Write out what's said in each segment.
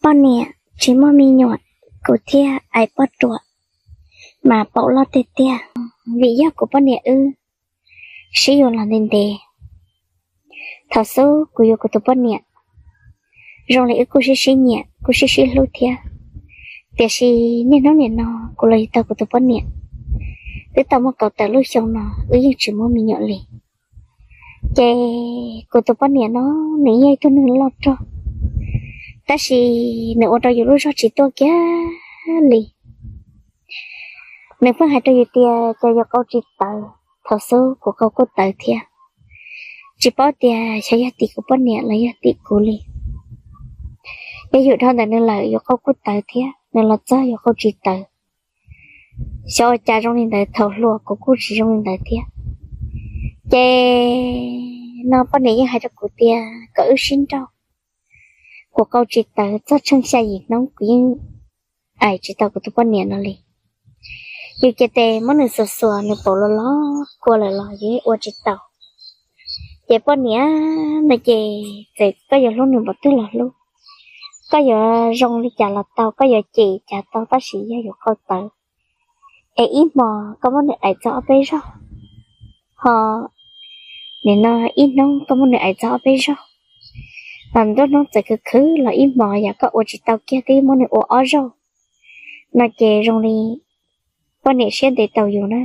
Poj niam tsis muaj me nyuam, kuv thiaj ais poj ruam mas paum loj tiag tiag. Vim yog kuv poj niam wb sib yuav los ntev ntev. Thaum xub kuv yuav kuv tus poj niam, zoo li wb kuj sib sib nyiam kuj sib sib hlub thiab. Tiam sis niaj hnub nim no kuv los yug tau kuv tus poj niam, twb tau muaj kaum tawm lub xyoo no wb yeej tsis muaj me nyuam li. Ces kuv tus poj niam no nws yog ib tug neeg loj rog, tab sis nws ua rau yus lub zog tsis tuaj kiag li. Nws pheej hais rau yus tias cas yuav qau tsis tawv, thaum xub kuv qau kuj tawv thiab. Tsis paub tias xyov yog tim kuv poj niam los yog tim kuv li. Yog yus dhau ntawm nws lawm yuav qau kuj tawv thiab, nws los txog yuav qau tsis tawv. Xyov ua cas zoo li ntawd, thaum hluas kuv kuj tsis zoo li ntawd thiab. Ces no poj niam yeej hais rau kuv tias kom wb sib nrauj, kuv qau tsis tawv txog tsheej xya yim hnub kuv yeej ais tsis tau kuv tus poj niam no li. Yus cia tes muab nws xuas xuas nws paum los los kua lawm los yus ua tsis tau. Ces poj niam no ces txawm koj yuav hlub nws npaum twg los hlub, koj yuav zoo li cas los tau, koj yuav cem cas tau, tab sis yog yuav qau tawv es ib hmos koj muab nws ais txog ob peb zaug, ho nim no ib hnub koj muab nws ais txog ob peb zaug, los nruab hnub txawm khwv khwv los ib hmos yam koj ua tsis tau kiag twb muab nws ua ob zaug, no ces zoo li poj niam siab ntev tau yus na.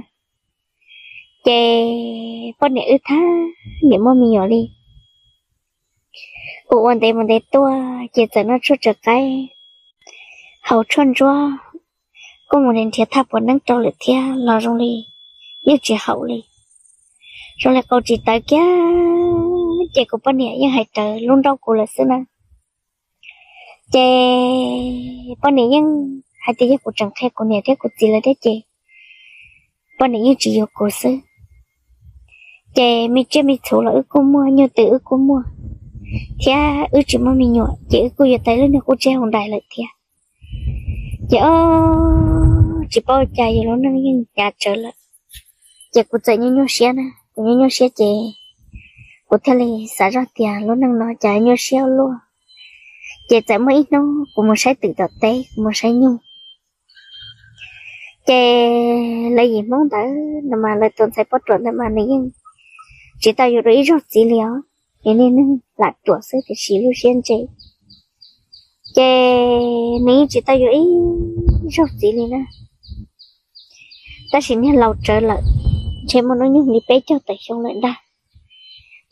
Ces poj niam wb thab niam muaj me nyuam li. Ua ua ntev mus ntev tuaj ces txawm noj tshuaj tsaws qaib, haus tshuaj ntsuab, kuj mus nrhiav thaj puav neeb rau lawm thiab los zoo li yeej tsis haum li. Zoo li qau tsis tawv kiag, ces kuv poj niam yeej hais rawv lub nrauj kuv lawm xwb na. Ces poj niam yeej hais tias yog kuv tseem qhia kuv niam thiab kuv txiv lawm thiab ces poj niam yeej tsis yuav kuv xwb. Ces me tsiaj me txhu los wb kuj muaj, nyuj twm wb kuj muaj, thiab wb tsis muaj me nyuam ces wb kuj yuav tau lub niag qub tsev hauv nraim lawm thiab. Ces o, tsis paub cas yus lub neej yeej hnyav tsawv lawm. Ces kuv txawm nyuaj nyuaj siab na, kuv nyuaj nyuaj siab ces kuv thiaj li xav zoj tias lub neej no cas nyuaj siab ua luaj. Ces txawm muaj ib hnub kuv mus saib twm tom teb, kuv mus saib nyuj. Ces lawv yim Hmoob ntawd no mas lawv tus ntxhais poj ruam ntawd mas nws yeej tsis tau yuav dua ib zaug txiv li os, nws niag neeg lam ruam xwb tiam sis lub siab ntse. Ces nws yeej tsis tau yuav ib zaug txiv li na. Tab sis niag laus tsawv lawm, ntshe muaj hnub nyoog li peb caug tawm xyoo lawm ntag.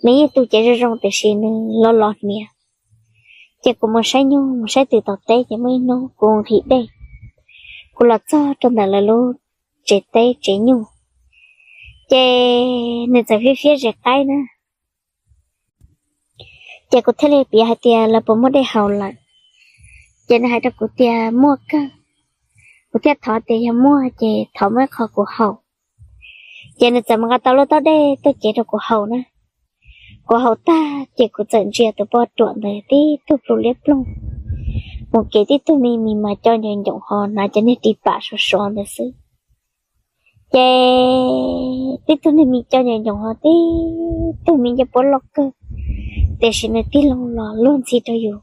Nws yeej tu cev zoo zoo tiam sis nws los los hniav. Ces kuv mus saib nyuj mus saib twm tom teb ces muaj ib hnub kuv nqhis dej, kuv los txog rau ntawm lawv lub tsev teb tsev nyuj, ces nws txawm fiab fiab zes qaib na. Ces kuv thiaj li piav hais tias lawv puas muaj dej haus lawm. Ces nws hais rau kuv tias muaj kawg. Kuv thiaj thov tias yog muaj ces thov muab ib qho kuv haus. Ces nws txawm mus nqa tau lub taub dej tuaj cev rau kuv haus na. Kuv haus tag ces kuv txawm ntsia tus poj ruam ntawd tib tug plhu liab ploog, mus kev tib tug me mis mas co ncoos ncoos ho hnav cov niag ris pam sov sov ntawd xwb. Ces tib tug niag mis co ncoos ncoos ho tib tug me ncej puab loj kawg, tiam sis nws tig loo los luag ntxhi rau yus,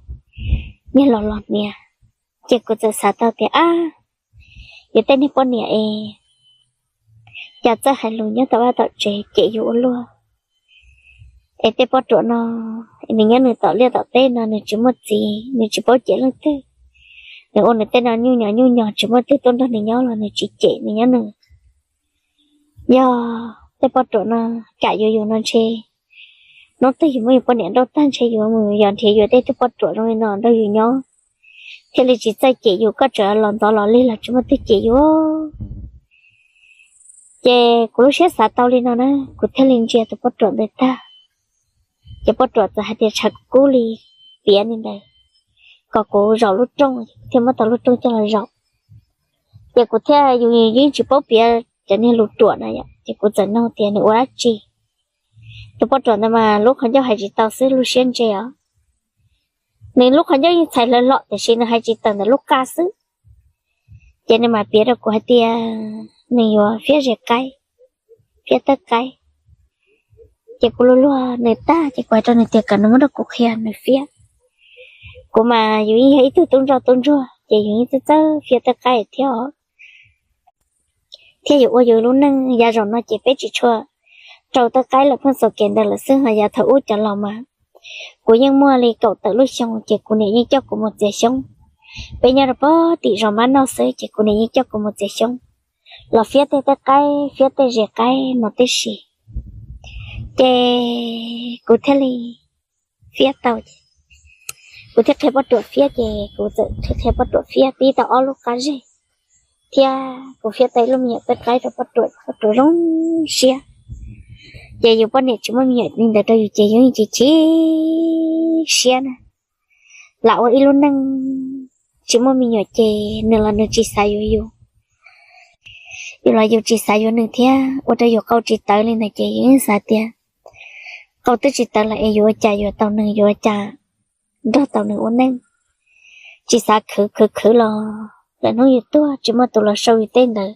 niag los los hniav. Ces kuv txawm xav tau tias ab, yus tej niag poj niam es cas txawj hais lus nyob tom vaj tom tsev cem yus ua luaj. Es tej poj ruam no, nws nyob nws tom liaj tom teb no nws tsis muaj txiv, nws tsis paub cem leej twg. Nws ua nws tej no nyuj nyos nyuj nyos tsis muaj twg tuaj nrog nws nyob los nws tsis cem, nws nyob nws. Yog tej poj ruam no kam yuav yus no ntshe hnub twg yus muab yus poj niam nrauj tag ntshe yus mus yos nrhiav yus tej tug poj ruam zoo li no nrog yus nyob, thiaj li tsis txawj cem yus, koj tseem los ntxov los lig los tsis muaj twg cem yus. Ces kuv lub siab xav tau li no na, kuv thiaj li ntsia tus poj ruam ntawd tag. Ces poj ruam txawm hais tias tshav kub li piav li ntawd, kom kuv zaum lub rooj, thiaj muab tau lub rooj coj los zaum. Ces kuv thiaj, yus yeej tsis paub piav cov niag lus ruam na yom, ces kuv txawm nug tias nws ua dab tsi. Tus poj ruam ntawd mas lub qhov ncauj hais tsis tau xwb, lub siab ntse os. Nws lub qhov ncauj yeej txhais hlawv hlo tiam sis nws hais tsis tawm ntawm lub qab xwb. Ces nws mam piav rau kuv hais tias nws yuav fiab zes qaib, fiab tawb qaib. Ces kuv luag luag nws tag ces kuv hais rau nws tias kom nws muab rau kuv qhia nws fiab. Kuv mas yus yeej yog ib tug tub ntsoj tub ntsuag ces yus yeej txawj txawj fiab tej qaib thiab os. Thiab yus ua yus lub neej yav zaum no ces peb tsis tshua rau tej qaib lawm, pheej xaus kev ntawd lawm xwb. Ho yav thaum ub cov laus mas kuv yeej muaj li kaum tawm lub xyoo ces kuv niam yeej coj kuv mus txiav xyoob. Peb nyob rau pem tim zos Mab Noj xwb ces kuv niam yeej coj kuv mus txiav xyoob, los fiab tej tej qaib, fiab tej zes qaib no tib si. Ces kuv thiaj li fiab tau, kuv thiaj qhia Poj Ruam fiab ces kuv txawm qhia Poj Ruam fiab pib tau ob lub qab zej, thiab kuv fiab tau ib lub me nyuam tej qaib rau Poj Ruam, Poj Ruam zoo siab. Ces yus poj niam tsis muaj me nyuam li ntawd rau yus ces yus yeej chim chim siab na. Lam ua ib lub neej tsis muaj me nyuam ces nws los nws tsis xav yuav yus, yus los yus tsis xav yuav nws thiab, ua rau yus qau tsis tawv li ntawd ces yus yeej xav tias qau twb tsis tawv lawm es yuav ua cas yuav tau nws, yuav ua cas nrog tau nws ua neej. Tsis xav khwv, khwv khwv los lawm hnub yus tuag tsis muaj tus los sau yus tej ntawd.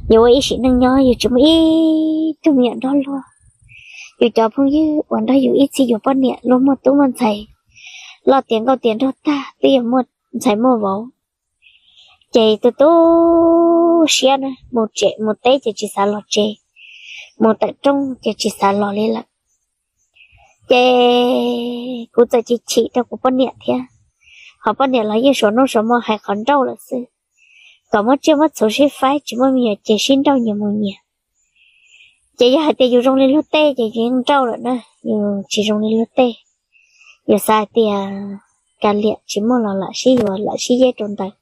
Yus ua ib sim neej nyob yus tsis muaj ib tug me nyuam nrog luag. Yus cov phooj ywg uas nrog yus ib txhis yuav poj niam luag muaj tub muaj ntxhais, loj tiav nkauj tiav nraug tag twb yuav muaj ntxhais muaj vauv. Ces tu tu siab na, mus tsev mus teb ces tsis xav los tsev, mus tawm rooj ces tsis xav los li lawm. Ces kuv txawm chim chim rau kuv poj niam thiab, ho poj niam los yeej suav hnub suav hmo hais qhov nrauj lawm xwb, kom muab tsiaj muab txhu sib faib, tsis muaj me nyuam ces sib nrauj nyias mus nyias. Ces yog hais tias yus zoo li luag tej ces yus yeej nrauj lawm na, yus tsis zoo li luag tej. Yus xav hais tias kav liam tsis muaj los lam sib yuav lam sib yeb rau ntawd,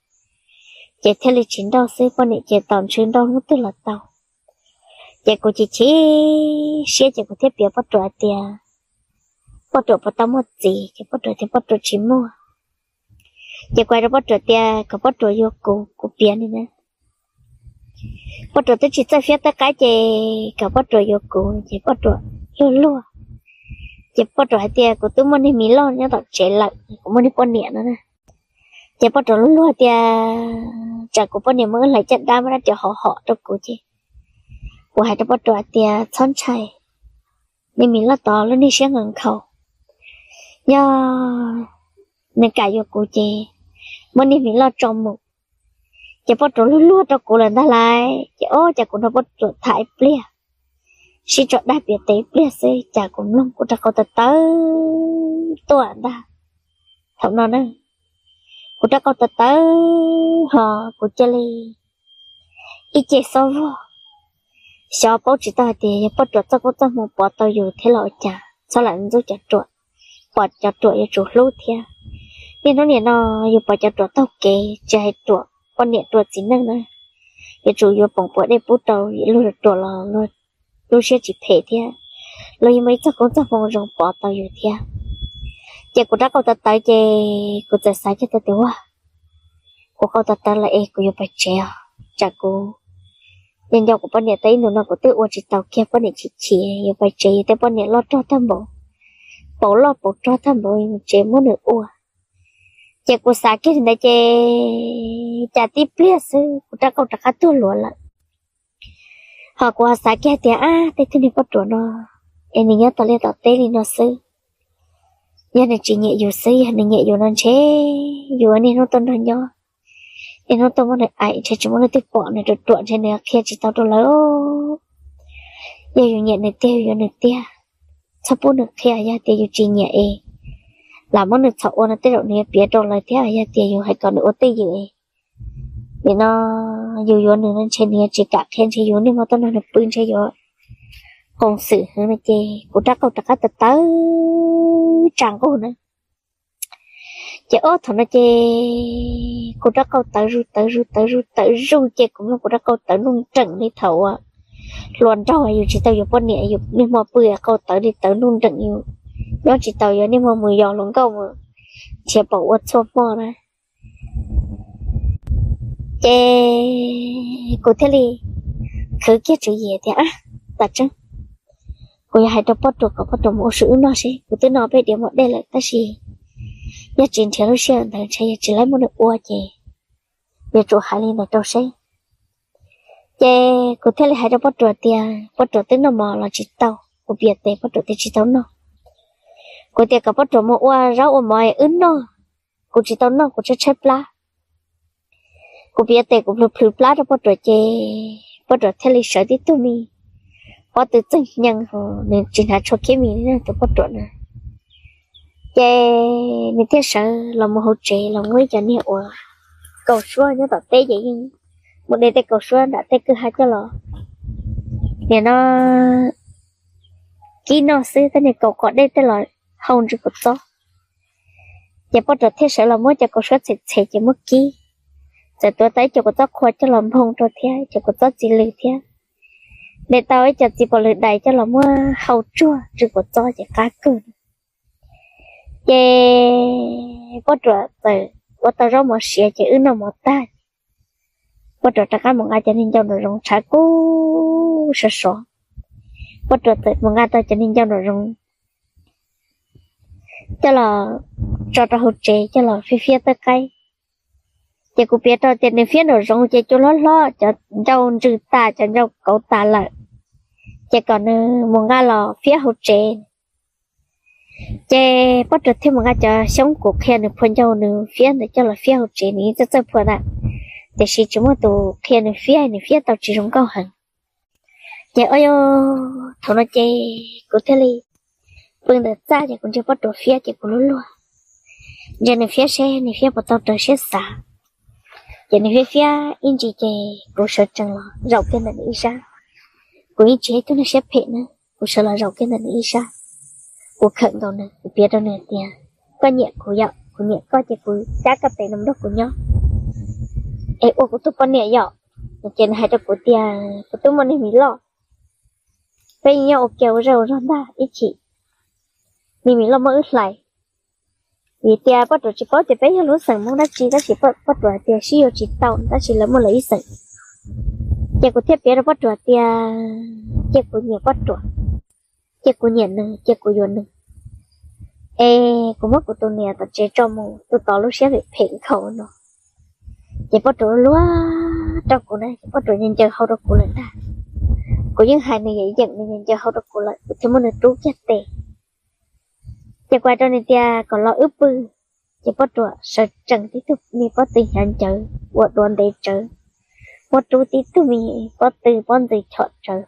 ces thiaj li tsis nrauj xwb, poj niam ces tos ntshe nrauj hnub twg los tau. Ces kuv chim chim siab ces kuv thiaj piav Poj Ruam hais tias Poj Ruam puas tau muaj txiv, ces Poj Ruam tias Poj Ruam tsis muaj. Ces kuv hais rau Poj Ruam tias kom Poj Ruam yuav kuv, kuv piav li na. Poj Ruam twb tsis txawj fiab tej qaib ces kom Poj Ruam yuav kuv, ces Poj Ruam luag luag. Ces Poj Ruam hais tias kuv twb muaj niag miv loj nyob tom tsev lawm, kuv muaj niag poj niam no na. Ces Poj Ruam luag luag tias tsam kuv poj niam muaj ib hlais caj dab muaj dab riam hov hom rau kuv ces kuv hais rau Poj Ruam hais tias txhob ntshai, niag miv loj tod lub niag siab nkaus nkhaus, yog nws kam yuav kuv ces muab niag miv loj tso mus. Ces Poj Ruam luag luag rau kuv lawm ntag lauj. Ces ob cas kuv nrog Poj Ruam tham ib pliag, sib tso dag piav tes ib pliag xwb cas kuv mloog kuv rab qau tawv tawv tuaj ntag. Thaum no na, kuv rab qau tawv tawv ho kuv cia li ib ce xob vog, xyov paub tsis tau hais tias yog Poj Ruam txoj koob txoj hmoo pov tau yus thiab los ua cas txhob lam ntxub cov ruam, pom cov ruam yuav tsum hlub thiab. Niaj hnub nim no yus pom cov ruam taug kev tsis hais ruam poj niam ruam txiv neej na, yuav tsum yuav poom puav dej pub rau luag ruam los lub siab tsis phem thiab, luag yeej muaj ib txoj koob txoj hmoo zoo pov tau yus thiab. Ces kuv rab qau tawv tawv ces kuv txawm xav kiag tau tias ua, kuv qau tawv tawv lawm es kuv yuav pais tsev os, tsam kuv nco nco kuv poj niam tau ib ntus no kuv twb ua tsis tau kiag, poj niam chim chim yuav pais tsev, yus tej poj niam loj rog tag npaum, paum loj paum rog tag npaum, mus tsev muab nws ua. Ces kuv xav kiag li ntawd ces cas tib pliag xwb kuv rab qau rov qab tuag luav lawm. Ho kuv ho xav kiag tias ab, tej tug niag Poj Ruam no es nws nyob tom liaj tom teb li no xwb, yog nws tsis nyiam yus xwb, yog nws nyiam yus no ntshe yus niaj hnub tuaj nrog nyob, niaj hnub tuaj muab nws aim ntshe tsis muaj leej twg pom nws, ruam ruam ntshe nws qhia tsis tau rau lawv. Yog yus nyiam nws tiag yus yuav nws tiag, txhob pub nws qhia, yog tias yus tsis nyiam es lam muab nws txhom ua no tej zaum nws yuav piav rau lawv thiab, yog tias yus hais kom nws ua twj ywm es nim no yus yuav nws no ntshe nws yuav tsis kam qhia, ntshe yus niaj hmo tuaj nrog nws pw ntshe yuav qoos xwm heev no ces kuv rab qau rov qab tawv tawv tsa nqug na. Ces ob thaum no ces kuv rab qau tawv zuj tawv zuj tawv zuj tawv zuj ces kuv mloog kuv rab qau tawv nuj nreem li thaum uas hluas nraug yus tsis tau yuav poj niam yus niaj hmo pw qau tawv li tawv nuj nreem, yus nyob tsis tau yuav niaj hmo mus yos hluas nkauj mus nrhiav pom ua txhua hmo na. Ces kuv thiaj li khwv kiag tswv yim tias ab, tas tseeb, kuv yuav hais rau Poj Ruam kom Poj Ruam mus ua si wb noj seb, kuv twb noj peb diav mos dej lawm tab sis yog tsis nrhiav lub sij hawm ntawd ntshe yog tsis laib muab nws ua ces yuav tsum hais li ntawd rau seb. Ces kuv thiaj li hais rau Poj Ruam tias Poj Ruam twb noj mov los tsis tau, kuv piav tes Poj Ruam tias tsis tau noj. Kuv tias kom Poj Ruam mus ua zaub ua mov wb noj, kuv tsis tau noj, kuv tshaib tshaib plab. Kuv piav tes kuv plhws plhws plab rau poj ruam ces poj ruam thiaj li sawv tib tug me pob tw txeeg nyees, nws tsis hnav tshua khiab mis li tus poj ruam na. Ces nws thiaj sawv los mus hauv tsev los muab ib cov niag uas kaus suab nyob tom teb ces yeej mus de tej kaus suab nram tej kwj ha coj los, nim no kib noj xwb, tej niag kaus qos dej tej los hau ntsws kuv txob. Ces poj ruam thiaj sawv los muab cov kaus suab txhem txhem ces muab kib, txawm tuav tau ib co kuv txob qhua coj los nphoo rau thiab ib co kuv txob txiv lws thiab, de tau ib co txiv pos lwm dais coj los muab hau tsuag ntsws kuv txob ces qab kawg. Ces poj ruam txawm ua tau zaub mov siav ces wb noj mov tag, poj ruam rov qab mus nqa cov niag ncau nraum zoov tshav kub sov sov. Poj ruam txawm mus nqa tau cov niag ncau nraum zoov coj los tso rau hauv tsev coj los fiab fiab tawj qaib. Ces kuv piav rau tias nws fiab nraum zoov ces cua hlob hlob, cov ncau ntsws tas, cov ncau kauv tas lawm, ces kom nws mus nqa los fiab hauv tsev. Ces poj ruam thiaj mus nqa cov xyoob kuv qhia nws phua ncau nws fiab ntawd coj los fiab hauv tsev, nws yeej txawj txawj phua ntag, tiam sis tsis muaj tus qhia nws fiab, nws fiab tau tsis zoo nkauj heev. Ces o, thaum no ces kuv thiaj li pw ntawm txaj ces kuv ntsia poj ruam fiab ces kuv luag luag ntsia nws fiab seb nws fiab puas tau raws siab xav. Ces nws fiab fiab ib ntsis ces kuv sawv tsees los zaum kiag ntawm nws ib sab. Kuv yeej tsis yog ib tug neeg siab phem na, kuv sawv los zaum kiag ntawm nws ib sab. Kuv khawm nkaus nws, kuv piav rau nws tias, koj nyiam kuv yom, kuv nyiam koj ces kuv cab koj tes los nrog kuv nyob es ua kuv tus poj niam yom. Ces nws hais rau kuv tias, kuv twb muaj niag mis loj, peb yeej nyob ua ke ua zej ua zog ntag ib chim, niag mis loj muab wb hlais. Vim tias poj ruam tsis paub tias peb yog lub xeem Hmoob dab tsi, tab sis poj ruam tias sib yuav tsis tau tab sis lawv muaj lawv ib xeem. Ces kuv thiaj piav rau poj ruam tias cia kuv nyiam poj ruam, cia kuv nyiam nws, cia kuv yuav nws, es kuv muab kuv tus niam tom tsev tso mus, tus tod lub siab phem phem nkhaus no. Ces poj ruam luag rau kuv na, ces poj ruam ncaws ncaws hau rau kuv lawm ntag. Kuv yeej hais nws yeem yeem, nws ncaws ncaws hau rau kuv lawm, kuv thiaj muab nws rub kiag tes. Ces kuv hais rau nws tias kom los wb pw. Ces poj ruam sawv tsees tib tug me pob tw hnyav ncawv ua duav ntev tsawv, muab rub tib tug me pob tw pob ntxws chom tsawv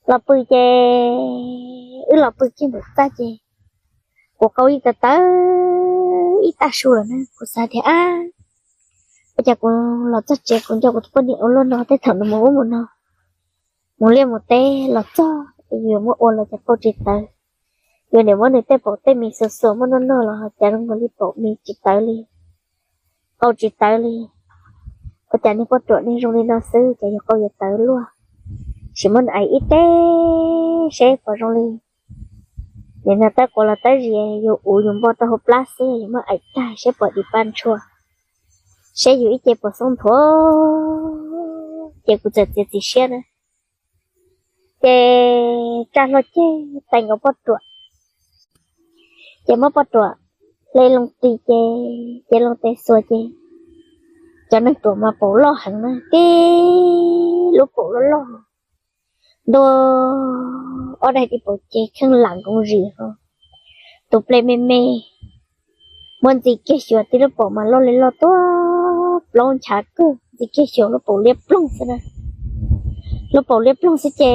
los pw. Ces wb los pw kiag ntawm txaj ces kuv qau yeej tawv tawv ib tag su lawm na. Kuv xav tias, ab, ua cas kuv los txog tsev kuv nco kuv tus poj niam ua luaj no, tej thaum nws mus ub mus no, mus liaj mus teb los txog, yuav muab ua los cas qau tsis tawv. Yuav niam muab nws tej paum tej mis xuas xuas muab noj noj los cas zoo nkaus li paum mis tsis tawv li, qau tsis tawv li. Ua cas niag poj ruam niag zoo li no xwb ces yog qau yuav tawv luaj. Sim muab nws ais ib teg seb puas zoo li nim no tawb quav los tawb zias, yus uv yus npo rau hauv plab xwb, yus muab ais tag seb puas dim paj ntshua, seb yus ib ce puas xoob nthuav, ces kuv txawm txiav txim siab na. Ces tsa hlo ceg tais nkaus poj ruam, ces muab poj ruam hle loo ris ces, ces loo tes xuas ces cov neeg ruam mas paum loj heev na, tib lub paum loj loj, ntua ob daim di paum ces kheej lam nkoos zis ho, tus ple me me, muab ntxi kiag xyuas tib lub paum mas loj li loj tuaj plaub nchav kawg, ntxi kiag xyuas lub paum liab ploog xwb na. Lub paum liab ploog xwb ces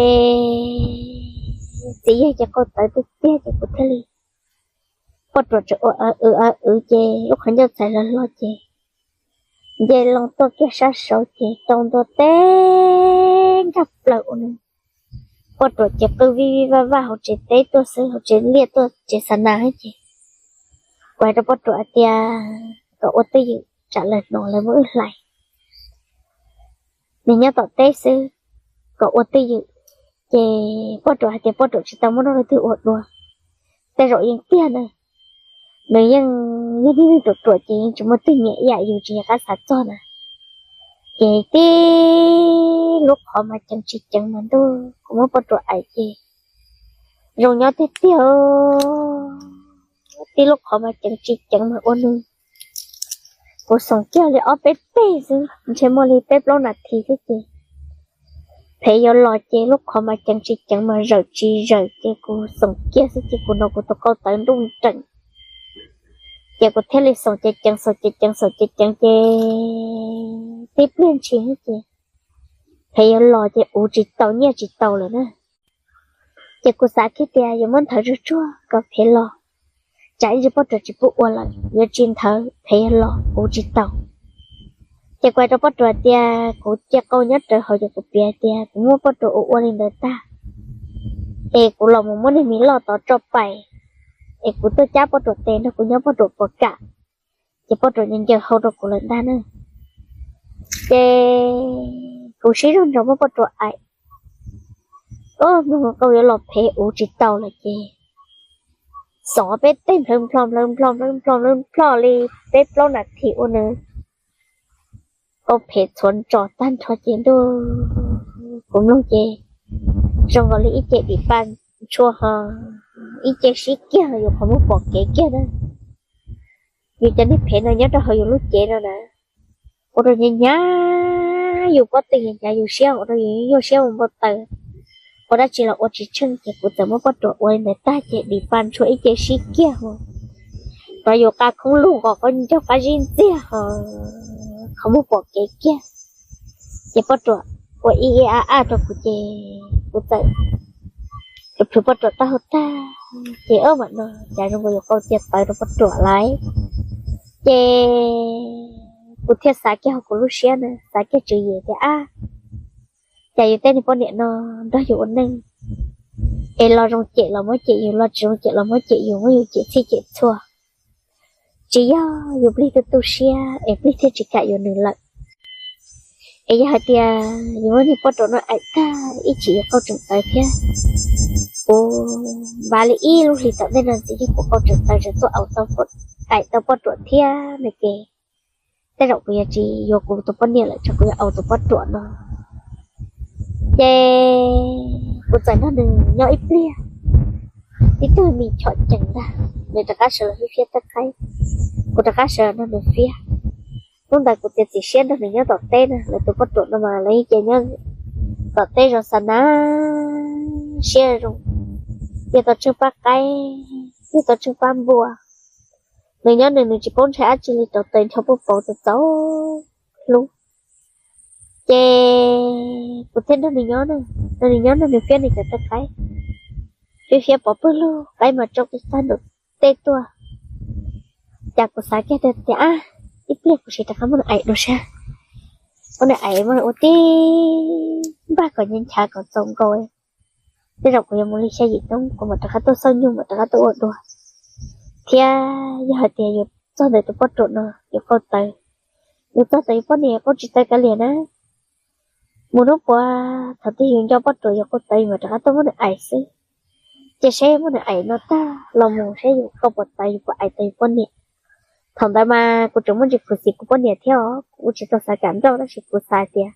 txiv yawg ces qau tawv tiag tiag ces kuv thiaj li, poj ruam tseem ua awv awv ces lub qhov ncauj txhais hlo hlo ces nce loo tuaj kiag sab saud ces tau ntua teb nkag plaws ua nws. Poj ruam ces qw vij vij vaj vaj hauv tsev teb tuaj xwb, hauv tsev liaj tuaj tsev xa nas ces kuv hais rau poj ruam hais tias kom ua twj ywm tsam lawv hnov lawv muab wb hlais. Nws nyob tom teb xwb, kom ua twj ywm. Ces poj ruam hais tias poj ruam tsis tau muab noj leej twg ua dua, tej zaum yeej tiag na. Nws yeej yog niag neeg ruam ruam ces yeej tsis muaj twg nyiam ib yam yus tsis nco qab xav txog na. Ces tib lub qhov mas ceev tsis ceev mas ntuj, kuv muab poj ruam ais ces zoo nyob tiag tiag. Tib lub qhov mas ceev tsis ceev mas ua nws, kuv xoom kiag li ob peb teg xwb, ntshe muaj li peb plaub nas this xwb ces phev yuav los ces lub qhov mas ceev tsis ceev mas zawm tsis zawm ces kuv xoom kiag xwb ces kuv hnov kuv tus qau tawv nruj nreem. Ces kuv thiaj li xaum ceev ceev, xaum ceev ceev, xaum ceev ceev ces tib pliag ntshis ces phev yuav los ces uv tsis tau nyiaj tsis tau lawm na. Ces kuv xav kiag tias yuav muab nthawv tsuag tsuag kom phev los, tsam ib ntsis poj ruam tsis pub ua lawm, yuav tsis nthawv phev yuav los uv tsis tau. Ces kuv hais rau poj ruam tias kuv cia qau nyob rawv hauv ces kuv piav tias kuv muab poj ruam ua ua li ntawd tag, es kuv los mus muab niag mis loj tod tso pais, es kuv tuaj cab poj ruam tes nrog kuv nyob poj ruam puas kam, ces poj ruam ncaws hau rau kuv lawm ntag na. Ces kuv sib zog ntsoov muab poj ruam aim, o, mus qau yuav los phev uv tsis tau lawm ces xov peb teg nplhawv nplho nplhawv nplho nplhawv nplho nplhawv nplho li peb plaub nas this ua nws qau phev txhuav ntsos tag nrho ces ntuj, kuv mloog ces zoo nkaus li ib ce dim pa ntshua ho ib ce sib kiag yus qhov muag pom kev kiag na. Yus cov niag phev no nyob rau hauv yus lub cev no na, ua rau hnyav hnyav yus pob tw, hnyav hnyav yus siab, ua rau yus nyuaj siab ua npau taws, ua dab tsi los ua tsis tsheej ces kuv txawm muab poj ruam ua li ntawd tag ces dim pa ntshua ib ce sib kiag ho, rov yus qa khoob lug nqos qaub ncaug qab zib ntxiag ho, qhov muag pom kev kiag. Ces poj ruam ua ib ib ab ab rau kuv ces kuv txawm plhws poj ruam taub hau tag ces o mam no cas zoo nkaus yus qau cia tawv rau poj ruam lawm. Ces kuv thiaj xav kiag hauv kuv lub siab na, xav kiag tswv yim tias ab, cas yus tej niag poj niam no nrog yus ua neej es los zoo cem los muab cem yus, los tsis zoo cem los muab cem yus, muab yus cem txhij cem txhua, tsis yog yus plig tu tu siab es plig thiaj tsis kam yuav nws lawm. Es yog hais tias yus muab niag poj ruam no aim tag ib chim yus qau tseem tawv thiab. Kuv npaj li ib lub hlis tom ntej no ntxiv yog kuv qau tseem tawv tseem tuaj aim tau poj ruam thiab no ces tej zaum kuv yuav tsis yuav kuv tus poj niam lawm, tsuas kuv yuav au tus poj ruam no. Ces kuv txawm nrog nws nyob ib pliag, tib tug mis chom cees ntag, nws rov qab sawv los fiab fiab teb qaib, kuv rov qab sawv los nrog nws fiab. Hnub ntawd kuv txiav txim siab nrog nws nyob tom teb na, lawv tus poj ruam no mas lawv yeej cia nyob tom teb zoo xa na, siab zoo, yog tau tsheej pab qaib, yog tau tsheej pab npua. Nws nyob nws, nws tsis paub ntshai dab tsi li, rauv taws ncho puj pauv txaus txaus hlub. Ces kuv thiaj nrog nws nyob, nrog nws nyob nrog nws fiab nws cov teb qaib, fiab fiab pov pawg lug qaib mas tsoo tag nraum tej tuaj. Cas kuv xav kiag tias ab, ib pliag kuv sim rov qab muab nws aim dua saib, muab nws aim muab nws ua tib npaj kom nchav nchav kom txaus nkaus, tej zaum kuv yuav mus li xya yim hnub kuv mam rov qab tuaj xauj nyuj mam rov qab tuaj ua dua. Thiab yog hais tias yus txog ntawm tus poj ruam no yus qau tawv, yus txog ntawm yus poj niam qau tsis tawv kav liam na. Mus hnub puav thaum twg yus nco poj ruam yus qau tawv yus mam rov qab tuaj muab nws aim xwb. Ces seb muab nws aim no tag los mus seb yus qau puas tawv yus puas aim tau yus poj niam. Thaum ntawd mas kuv tseem muaj ntsis khuv xim kuv poj niam thiab os, kuv tsis tau xav kam nrauj tab sis kuv xav tias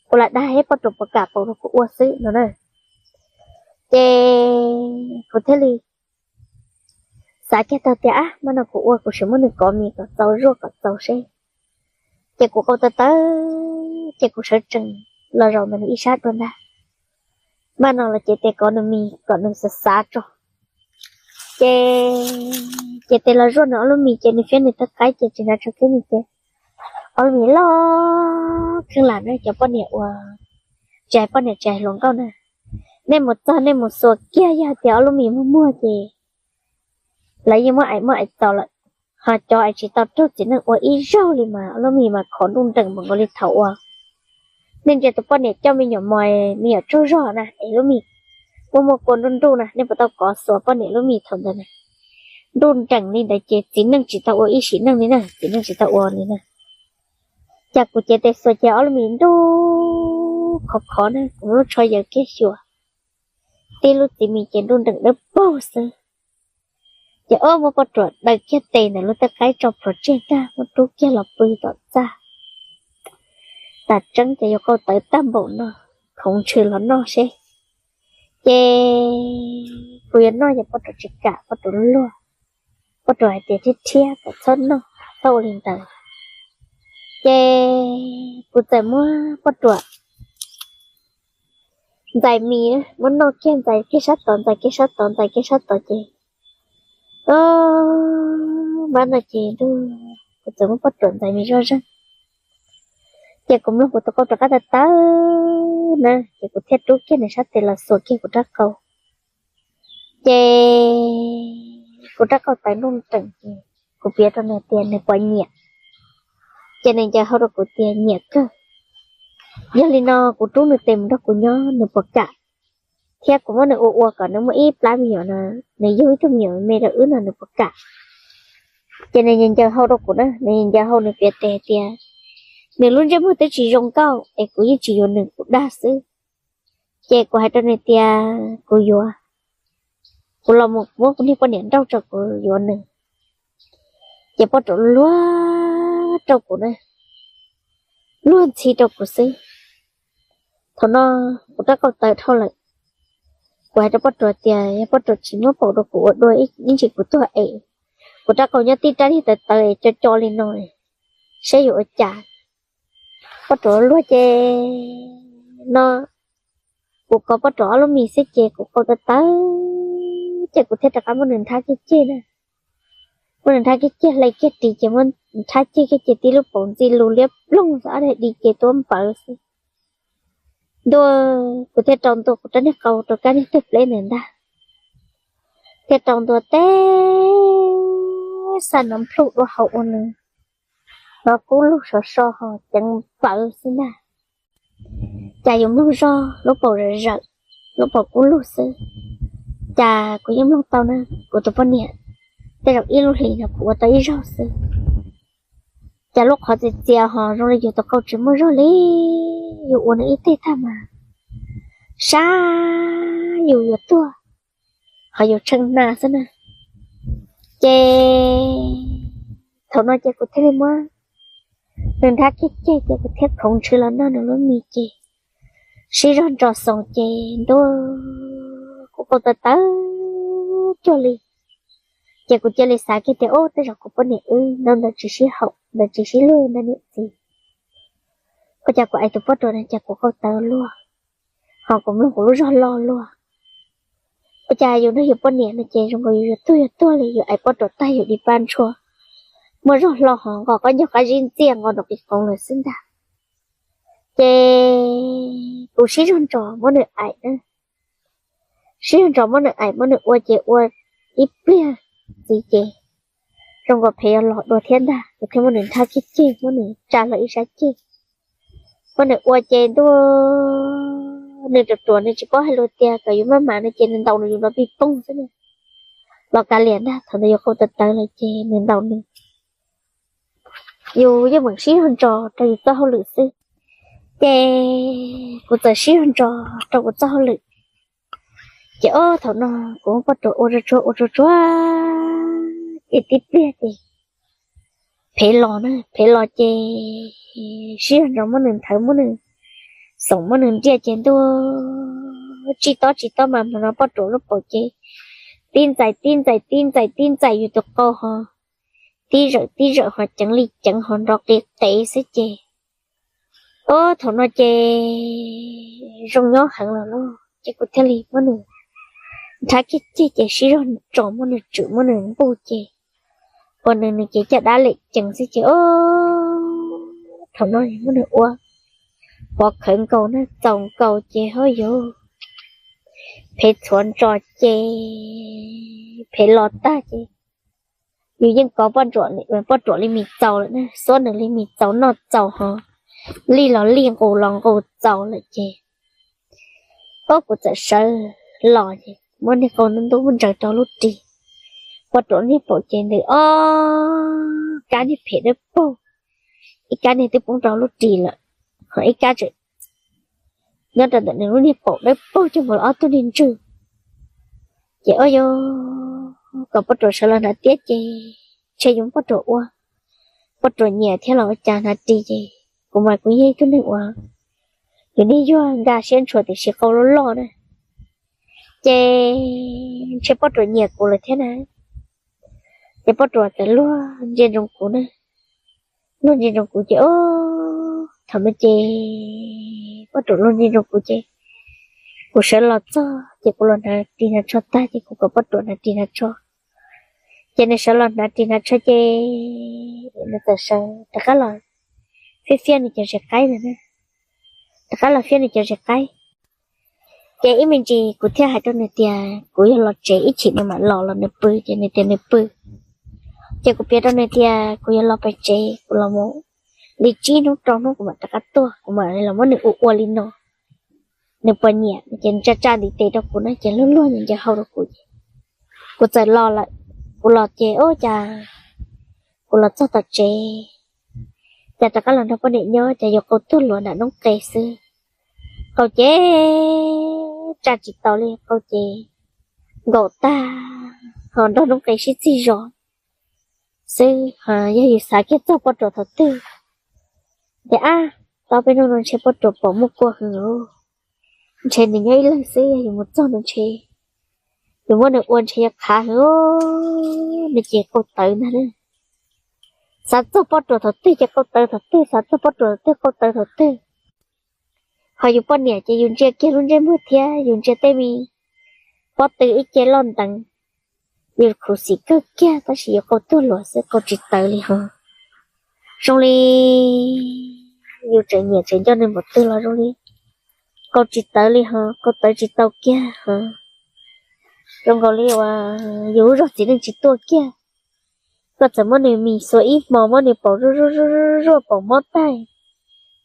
kuv lam dag seb poj ruam puas kam pauv rau kuv ua xwb no na. Ces kuv thiaj li xav kiag tau tias ab, mas no kuv ua kuv sim muab nws kov mis kom txaus zuaj kom txaus seb. Ces kuv qau tawv tawv ces kuv sawv tsees los zaum ntawm nws ib sab dua ntag. Mas no los ces tes kov nws mis kom nws xav xav tso. Ces, ces tes los zuaj nws ob lub mis ces nws fiab nws tawv qaib ces tsis hnav tso kiag nws ces ob lub mis loj kheej lam na. Cov poj niam uas tsis hais poj niam tsis hais hluas nkauj na, nej mus txog nej mus xuas kiag yog tias ob lub mis muag muag ces lawv yeej muab aim muab aim txaus lawm. Ho cov es tsis tau raug txiv neej ua ib zaug li mas ob lub mis mas khov nruj nreem npaum nkaus li thaum uas nej ntsia tus poj niam coj me nyuam mos, me nyuam tsaug zog na es lub mis muaj muaj kua nruj nruj na, nej puas tau kov xuas poj niam lub mis thaum ntawd na? Nruj nreem li ntawd ces txiv neej tsis tau ua ib sim neej li na, txiv neej tsis tau ua li na. Cas kuv cev tes xuas ces ob lub mis nruj khov khov na, kuv lub tsho yaws kiag xyuas, tib lub txiv mis ces nruj nreem dawb paug xwb. Ces ob muab poj ruam daws kiag tes ntawm lub tawv qaib tso plhuav tseg tag muab rub kiag los pw tom txaj. Tas tseeb ces yuav qau tawv tag npaum no, khoov ntshw los noj seb. Ces kuv yuav noj ces poj ruam tsis kam, poj ruam luag, poj ruam hais tias thiab thiab kom txhob noj, txhob ua li ntawd. Ces kuv txawm muab poj ruam ntxais mis, muab noj kiag ntxais kiag sab tod, ntxais kiag sab tod, ntxais kiag sab tod ces Npab no ces ntuj, kuv txawm muab Poj Ruam ntxais me zoj zeeg. Ces kuv mloog kuv tus qau rov qab tawv tawv na, ces kuv thiaj rub kiag nws sab tes los xuas kiag kuv rab qau. Ces kuv rab qau tawv nruj nreem ces kuv piav rau nws tias nws puas nyiam. Ces nws ncaws hau rau kuv tias nyiam kawg. Yog li no kuv rub nws tes mus nrog kuv nyob nws puas kam, thiab kuv muab nws ua ua kom nws muaj ib plab me nyuam no, nws yug ib tug me nyuam me rau wb no nws puas kam. Ces nws ncaws hau rau kuv na, nws ncaws hau nws piav tes tias nws lub ntsej muag twb tsis zoo nkauj es kuv yeej tsis yuav nws, kuv dag xwb. Ces kuv hais rau nws tias kuv yuav, kuv los mus muab kuv niag poj niam nrauj tso kuv yuav nws. Ces Poj Ruam luag rau kuv na, luag ntxhi rau kuv xwb. Thaum no kuv rab qau tawv dhau lawm, kuv hais rau Poj Ruam tias yog Poj Ruam tsis muab paus rau kuv ua dua ib ntsis kuv tuag es, kuv rab qau nyob tib rab niag tawv tawv es co co li no, saib yuav ua cas. Poj Ruam luag ces no, kuv kov Poj Ruam ob lub mis xwb ces kuv qau tawv tawv, ces kuv thiaj rov qab muab nws nthab kiag ceg na. Muab nws nthab kiag ceg hlais kiag ris ces muab nthab ceg kiag ces tib lub paus ntxi lus liab ploog xwb, ob daim di ces tuab npawv xwb. Ntua, kuv thiaj rau ntua kuv rab niag qau rau kab niag tawg pleb ntawd ntag, thiaj rau ntua teb xa nov plhuj dua hauv ua nws, nov kub lug sov so ho ceev npawv xwb ntag. Cas yus mloog zog lub paus zawm zawm, lub paus kub lug xwb, cas kuv yeej mloog tau na. Kuv tus poj niam tej zaum ib lub hlis no kuv ua tau ib zaug xwb. Cas lub qhov txias txias ho zoo li yus tus qau tsis muaj zog li, yus ua nws ib teg tag mas sab yus yuav tuag, ho yus tsheej hna xwb na. Ces thaum no ces kuv thiaj li muab nws nthab kiag ceg ces kuv thiaj khoov ntshw los noj nws lub mis ces sib zog ntsos xoom ces ntua, kuv qau tawv tawv cuag li. Ces kuv cia li xav kiag tias ub, tej zaum kuv poj niam wb ntawd ntawd tsis sib haum, ntawd tsis sib luag ntawd niam txiv, ua cas kuv ais tus Poj Ruam no cas kuv qau tawv luag, ho kuv mloog kuv lub zog loj luag. Ua cas yus nrog yus poj niam no ces zoo nkaus yus yuav tuag yuav tuag li, yus ais Poj Ruam tag yus dim pa ntshua, muaj zog hlo ho nqos qab ncauj qab zib ntxiaj nqos nraum qis qoov lawm xwb ntag. Ces kuv sib zog ntsos muab nws aim na, sib zog ntsos muab nws aim muab nws ua ces ua ib pliag ntxiv ces zoo nkaus phev yuav los dua thiab ntag, kuv thiaj muab nws nthab kiag ceg, muab nws tsa hlo ib sab ceg, muab nws ua ces ntua, nws ruam ruam nws tsis paub hais lus tias kom yus maj mam no ces nws ntaus nws yus nrov pig poog xwb na. Los kav liam ntag, thaum ntawd yus qau tawv tawv lawm ces nws ntaus nws, yus yeej meem sib zog ntsos rau yus txoj hauj lwm xwb. Ces kuv txawm sib zog ntsos rau kuv txoj hauj lwm. Ces ob thaum no kuv muab Poj Ruam ua tsuag tsuag ua tsuag tsuag ces tib pliag ces phev los na, phev los ces sib zog ntsos muab nws nthawv muab nws xoom muab nws nriaj ces ntua, tsis tob tsis tob mas hmo no Poj Ruam lub paum ces tib ntxais tib ntxais tib ntxais tib ntxais yus tus qau ho tib zawm tib zawm ho ceev li ceev ho nrov qis qev xwb ces ob thaum no ces zoo nyob heev lawm lauj ces kuv thiaj li muab nws nthab kiag ceg ces sib zog ntsos muab nws tswm muab nws npuj ces ua nws nws cev caj dab lem ceev xwb ces ob thaum no muab nws ua pov khawv nkaus na, txaus nkaus ces ho yuav phev txhuav ntsos ces phev los tag ces yus yeej kov Poj Ruam li mis txaus lawm na, xuab nws li mis txaus noj txaus ho lij los lij nqus los nqus txaus lawm ces ob kuv txawm sawv los ces muab niag qau ntub ntub muab ntsaws rau lub ris. Poj Ruam niag paum ces ntws ob kab niag phem dawb paug, ib kab niag twb poob rau lub ris lawm, ho ib kab tseem nyob rau ntawm nws lub niag paum dawb paug cuag nkaus ob tug niag ntswg. Ces ob yog kom Poj Ruam sawv los hnav tiab ces ntshe yus muab Poj Ruam ua, Poj Ruam nyiam thiab los ua cas hnav ris ces kuv mas kuv yog ib tug neeg uas yus niag yuag nkag siab ntshua tiam sis qau loj loj na, ces ntshe Poj Ruam nyiam kuv lawm thiab na. Ces Poj Ruam txawm luag ntsia ntsoov kuv na, luag ntsia ntsoov kuv ces ob thaum no ces Poj Ruam luag ntsia ntsoov kuv ces kuv sawv los txog ces kuv los hnav ris hnav tsho tag ces kuv kom Poj Ruam hnav ris hnav tsho. Ces nws sawv los hnav ris hnav tsho ces nws txawm sawv rov qab los fiab fiab nws cov zes qaib na, rov qab los fiab nws cov zes qaib. Ces ib me ntsis kuv thiaj hais rau nws tias kuv yog los tsev ib chim nws mam los los nws pw, ces nws tias nws pw. Ces kuv piav rau nws tias kuv yog los pem tsev, kuv los mus li tsib hnub rau hnub kuv mam rov qab tuaj, kuv mam los muab nws ua ua li no, nws puas nyiam. Ces nws tsa tsa ntiv tes rau kuv na, ces luag luag nws ncaws hau rau kuv. Kuv txawm los lawm, kuv los ces ua cas kuv los txog tom tsev, cas rov qab los nrog poj niam nyob cas yuav qau tuag luas nram noob qes xwb. Qau ces tsa tsis tau li, qau ces nkaum tag ho nrog noob qes sib txig zos xwb. Yog yus xav kiag txog poj ruam thaum twg, tias ab, tau peb hnub no ntshe poj ruam pom muaj kua heev, ntshe nws nyob ib leeg xwb, yog yus mus txog no ntshe yus muab nws ua ntshe yuav qhav heev. Nws ces qau tawv ntag. Xav txog poj ruam thaum twg ces qau tawv thaum twg, xav txog poj ruam thaum twg qau tawv thaum twg. Ho yus poj niam ces yus ntsia kiag lub ntsej muag thiab yus ntsia tej me pob tw ib ce loj nteev, yus khuv xim kawg kiag tab sis yus qau tuag luas xwb, qau tsis tawv li ho. Zoo li yus tseem nyiam tseem nco nws npaum twg los zoo li qau tsis tawv li ho, qau tawv tsis tau kiag ho. Zoo nkaus li uas yus lub zog txiv neej tsis tuaj kiag. Koj txawm muab nws mis xuas ib hmo, muab nws paum zuj zuj zuj paum mob tag,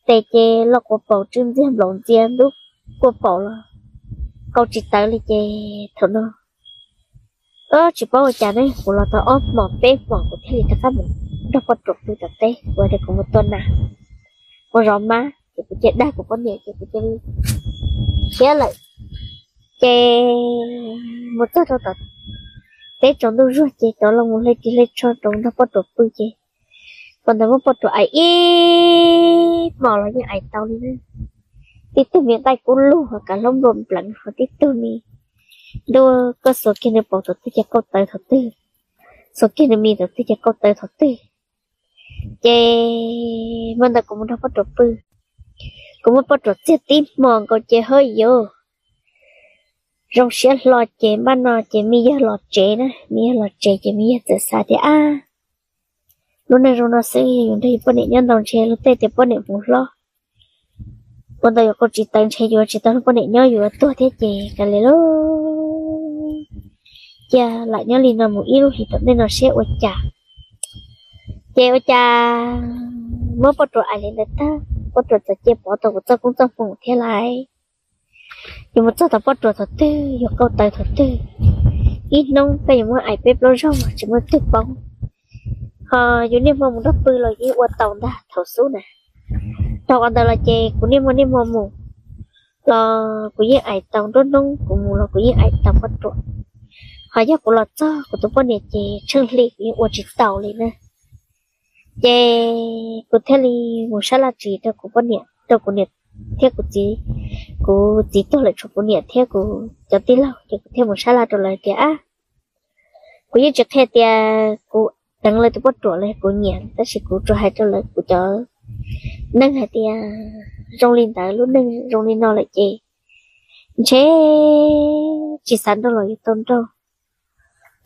tes ces los quas paum, tsw ntxiag nplaum ntxiag ntub kua paum los qau tsis tawv li ces thaum no tsis paub ua cas ne, kuv los tau ob hmos peb hmos kuv thiaj li rov qab mus nrog poj ruam pw tom teb, kuv tias kuv mus tua nas, mus zov mab ces kuv cia dag kuv poj niam ces kuv cia li khiav lawm. Ces mus txog rau tom teb tsaus ntuj zuag ces rov los mus hle ris hle tsho rau nrog poj ruam pw ces, ua ntawd muab poj ruam aim ib hmos los yeej aim tau li na. Tib tug me nqaij kub lug ho kav hlaub npluag npleev ho tib tug me ntuj, koj xuas kiag nws paum thaum twg ces qau tawv thaum twg, xuas kiag nws mis thaum twg ces qau tawv thaum twg. Ces hmo ntawd kuv mus nrog poj ruam pw, kuv muab poj ruam txiag tib hmo nkaus ces hawb yuav zoo siab hlo ces npaj no ces me yawg los tsev na, me yawg los tsev ces me yawg txawm xav tias ab, lub neej zoo no xwb yus nrog yus poj niam nyob ntau ntshe luag tej tias poj niam hmoov hlob, ua ntawd yuav qau tsis tawv ntshe yuav tsis tau nrog poj niam nyob yuav tuag thiab ces kav liam lauj, cia lam nyob li no mus ib lub hlis tom ntej no seb ua cas. Ces ua cas muab poj ruam aim li ntawd tag, poj ruam txawm cia pov tau kuv txoj koob txoj hmoov thiab lauj. Yus mus txog tom poj ruam thaum twg yus qau tawv thaum twg. Ib hnub koj yuav muab aim peb plaub zaug tsis muaj leej twg paub. Ho yus niaj hmo mus nrog pw los yeej ua tau ntag thaum xub na. Thaum ntawd los ces kuv niaj hmo niaj hmo mus los kuv yeej aim tau nruab hnub, kuv mus los kuv yeej aim tau poj ruam. Ho yog kuv los txog kuv tus poj niam ces tsheej hli kuv yeej ua tsis tau li na. Ces kuv thiaj li mus sab laj tsis rau kuv poj niam, rau kuv niam thiab kuv txiv. Kuv txiv tuag lawm tshuav kuv niam thiab kuv cov tij laug ces kuv thiaj mus sab laj rau lawv tias ab, kuv yeej tsis qhia tias kuv deev lawv tus poj ruam los kuv nyiam, tab sis kuv tsuas hais rau lawv kuv cov neeg hais tias zoo li ntawd, lub neej zoo li no lawm ces ntshe tsis xav nrauj los yuav tau nrauj.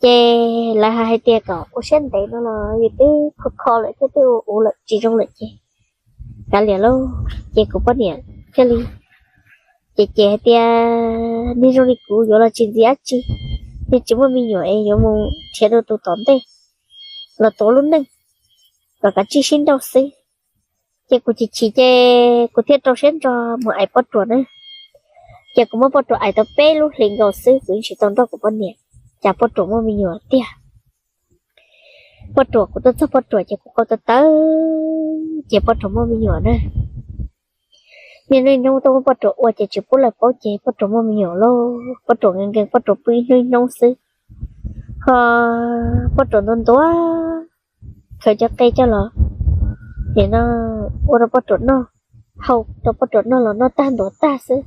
Ces lawv hais tias kom ua siab ntev no los yus twb kho kho lawm thiab twb ua ua lawm tsis zoo lawm ces kav liam lauj. Ces kuv poj niam thiaj li ces ces hais tias niag zoo li kuv yuav los tsis ntxiv dab tsi, niag tsis muaj me nyuam es yuav mus nrhiav dua tus tom ntej los tuav lub neej kom kav tsij sib nrauj xwb. Ces kuv chim chim ces kuv thiaj rau siab ntso mus aim poj ruam na. Ces kuv muab poj ruam aim tau peb lub hlis nkaus xwb kuv yeej tsis tau nrauj kuv poj niam, cas poj ruam muaj me nyuam tiag. Poj ruam, kuv tuaj txog poj ruam ces kuv qau tawv tawv ces poj ruam muaj me nyuam na. Niaj hnub ib hnub tuaj muab poj ruam ua ces tsis pub lawv paub ces poj ruam muaj me nyuam lauj. Poj ruam nkees nkees, poj ruam pw ib hnub ib hnub xwb. Ho poj ruam ntuav ntuav, khaws cov qe coj los nim no ua rau poj ruam noj, hau rau poj ruam noj los noj tag ntuav tag xwb.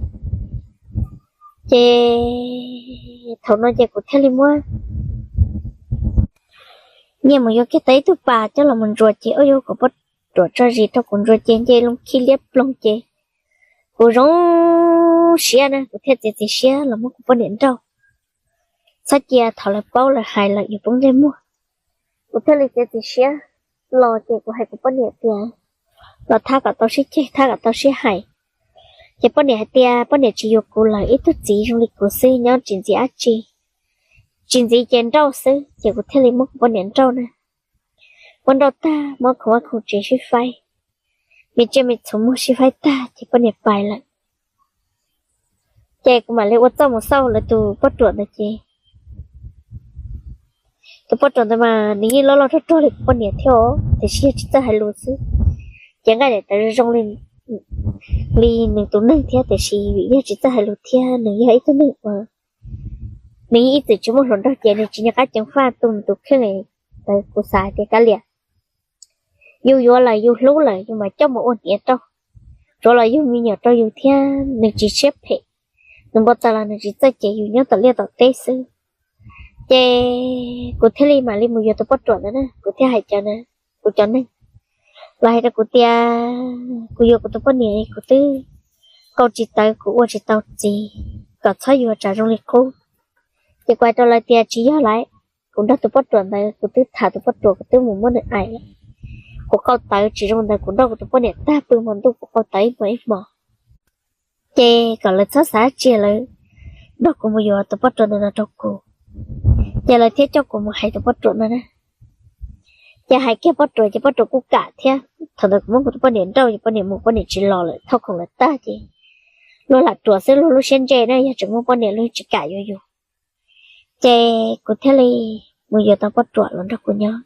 Ces thaum no ces kuv thiaj li muab nyiaj mus yuav kiag tau ib tug pas coj los mus ntsuas ces ua yuav kom poj ruam tso zis rau kuv ntsuas ces nce loo khib liab ploog ces kuv zoo siab na, kuv thiaj txiav txim siab los muab kuv poj niam nrauj. Txhob cia thaum lawv paub lawv hais lawm yus poob ntsej muag. Kuv thiaj li txiav txim siab los ces kuv hais kuv poj niam tias los thab kom tau sib ceg, thab kom tau sib hais. Ces poj niam hais tias poj niam tsis yuav kuv lawm, ib tug txiv zoo li kuv xwb nyob tsis ntxiv dab tsi, tsis ntxiv ces nrauj xwb. Ces kuv thiaj li muab kuv poj niam nrauj na, muab nrauj tag muab khoov vaj khoom tsev sib faib, me tsiaj me txhuv muag sib faib tag ces poj niam pais lawm. Ces kuv mam li ua txuj mus xauj lawv tus poj ruam ntawd ces tus poj ruam ntawd mas nws yeej loj loj rog rog li kuv poj niam thiab os, tiam sis yog tsis txawj hais lus xwb. Ces nqaij daim tawv zoo li nws tus neeg thiab, tiam sis yog tsis txawj hais lus thiab nws yog ib tug neeg uas nws yeej ib txwm tsis muaj hluas nraug ces nws tsis nco qab ceev faj tu nws tus kheej. Ntawd kuv xav hais tias kav liam, yus yuav lawm yus hlub lawm yus mam coj mus ua niam rau, tsuav los yug me nyuam rau yus thiab nws tsis siab phem, nws npau taws los nws tsis txawj ces yus nyob tom liaj tom teb xwb. Ces kuv thiaj li mam li mus yuav tus poj ruam ntawd na, kuv thiaj hais cov, kuv cov neeg los hais rau kuv tias kuv yuav kuv tus poj niam kuv twb kaus tsis tawv kuv ua tsis tau txiv, kom txhob yuav tsam zoo li qub. Ces kuv hais rau lawv tias tsis yog lawm, kuv nrog tus poj ruam ntawd kuv twb tham tus poj ruam kuv twb mus muab nws aim, kuv kaus tawv tsis zoo ntawd kuv nrauj kuv tus poj niam tag pw hmo ntuj kuv kaus tawv ib hmos ib hmos. Ces kom lawv txhob xav tsis lawv nrog kuv mus yuav tus poj ruam ntawd no rau kuv. Ces lawv thiaj coj kuv mus hais tus poj ruam no na. Ces hais kiag poj ruam ces poj ruam kuj kam thiab. Thaum ntawd kuv muab kuv tus poj niam nrauj ces poj niam mus poj niam tsis los lawm, thauj khoom lawv tag ces luag lam ruam xwb luag lub siab ntse na, yog tseem muaj poj niam luag tsis kam yuav yus. Ces kuv thiaj li mus yuav tau poj ruam los nrog kuv nyob.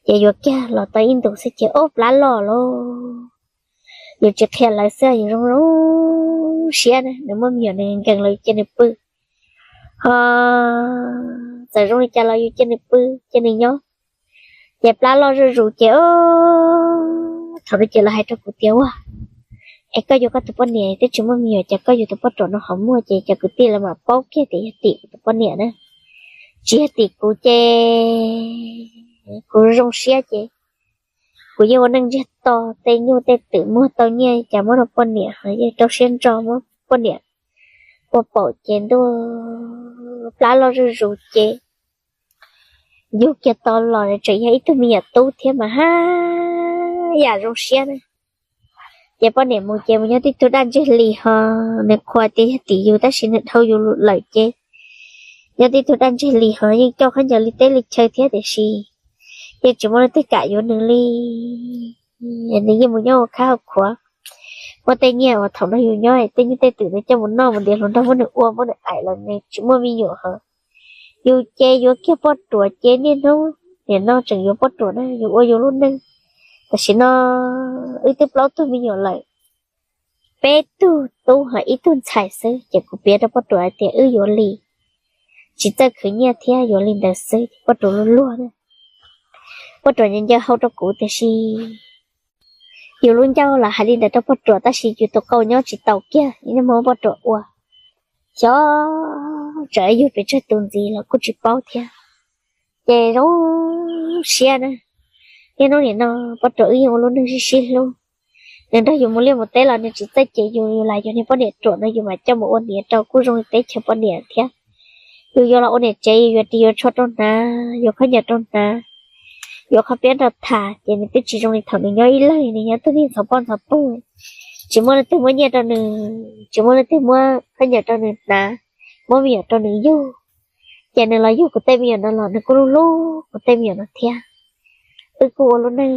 Ces yuav kiag los tau ib ntus xwb ces ob plab loj los, yus tsis qhia lawv xwb yus zoo zoo siab na, nws muaj me nyuam nws nkees los yus cia nws pw, ho txawm zoo li cas los yus cia nws pw cia nws nyob. Ces plab loj zuj zus ces thaum no ces lawv hais rau kuv tias ua es koj yuav koj tus poj niam twb tsis muaj me nyuam ces koj yuav tus poj ruam no ho muaj ces cov kwv tij lawv mam paub kiag tias yog tim kuv tus poj niam na, tsis yog tim kuv ces kuv zoo siab ces kuv yeej ua neej ntsiag to, tej nyuj tej twm muag tau nyiaj cas muab rau poj niam ho yeej rau siab ntso muab poj niam ua paum ces ntuj plab loj zuj zus ces yug kiag tau los tseem yog ib tug me nyuam tub thiab mas haj yam zoo siab na. Ces poj niam mus ces mus nyob tib tug daj ntseg li ho, nws qhuas tias yog tim yus tab sis nws dhau yus lawm ces nyob tib tug daj ntseg li ho yeej coj khaub ncaws li teb li chaw thiab tiam sis yeej tsis muaj leej twg kam yuav nws li. Nws yeej mus nyob ua khab ua khuav, muab tej nyiaj uas thaum no yus nyob tej nyuj tej twm nws coj mus noj mus ntiav hluas nraug muab nws ua muab nws aim los nws tsis muaj me nyuam ho. Yus ces yuav kiag poj ruam ces niaj hnub nim no tseem yuav poj ruam na, yus ua yus lub neej. Tam sim no wb twb plaub tug me nyuam lawm, peb tug tub ho ib tug ntxhais xwb ces kuv piav rau poj ruam hais tias wb yuav li, tsis txawj khwv nyiaj thiab yuav li ntawd xwb ces poj ruam luag luag na. Poj ruam ncaws ncaws hau rau kuv tiam sis yus lub ncauj los hais li ntawd rau poj ruam tab sis yus tus qau nyob tsis tau kiag, yeej muab poj ruam ua, xyov tsam yug pes tsawg tus ntxiv los kuj tsis paub thiab. Ces zoo siab na, niaj hnub nim no poj ruam wb yeej ua lub neej sib sib hlub. Nws nrog yus mus liaj mus teb los nws tsis txawj cem yus, yus lam yuav niag poj niam ruam no yus mam coj mus ua niam rau kuj zoo li teb chaws poj niam thiab. Yus yuav los ua niam tsev yus yuav ris yuav tsho rau hnav, yuav khaub ncaws rau hnav, yuav qhov piab rau tham ces nws twb tsis zoo li thaum nws nyob ib leeg nws nyob tug niag ntxhov poj ntxhov pug, tsis muaj leej twg muab nyiaj rau nws, tsis muaj leej twg muab khaub ncaws rau nws hnav, muab me nyuam rau nws yug. Ces nws los yug kuv tej me nyuam no los nws kuj hlub hlub kuv tej me nyuam no thiab. Wb kuj ua lub neej